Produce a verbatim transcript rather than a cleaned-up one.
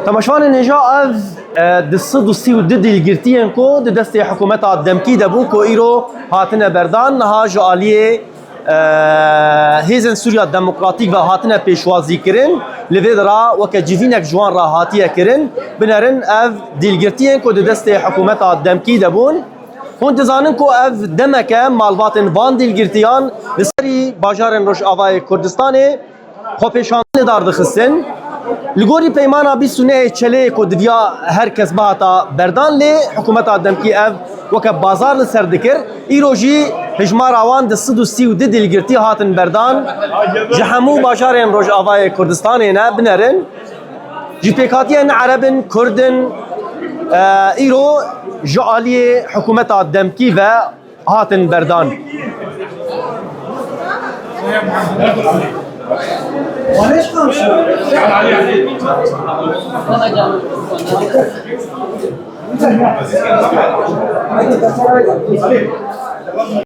Temaşevanên hêja, ev, e, di sed û sî û du dîlgirtiyên ku di destê hikûmeta demkî de bûn ku îro hatine berdan, niha ji aliyê, e, Hêzên Sûriya Demokratîk ve hatine pêşwazî kirin. Li vê de re weke civînek ji wan re hatiye kirin. Binerin ev dîlgirtiyên ku di destê hikûmeta demkî de bûn. Hûn dizanin ku ev demeke malbatên van dîlgirtiyan li serî bajarên Rojavayê Kurdistanê xwepêşandinê dar dixistin. Li gorî peymana bîst û nehê Çelê ku diviya her kes bihata berdan, lê hikûmeta demkî ev weke bazar li ser dikir. Îro jî hijmara wan di sed û sî û du dîlgirtî hatin berdan. Ji hemû bajarên Rojavayê Kurdistanê ne, binerin. Ji pêkhatiyên Ereb in, Kurd in, e, îro ji aliyê hikûmeta demkî ve hatin berdan.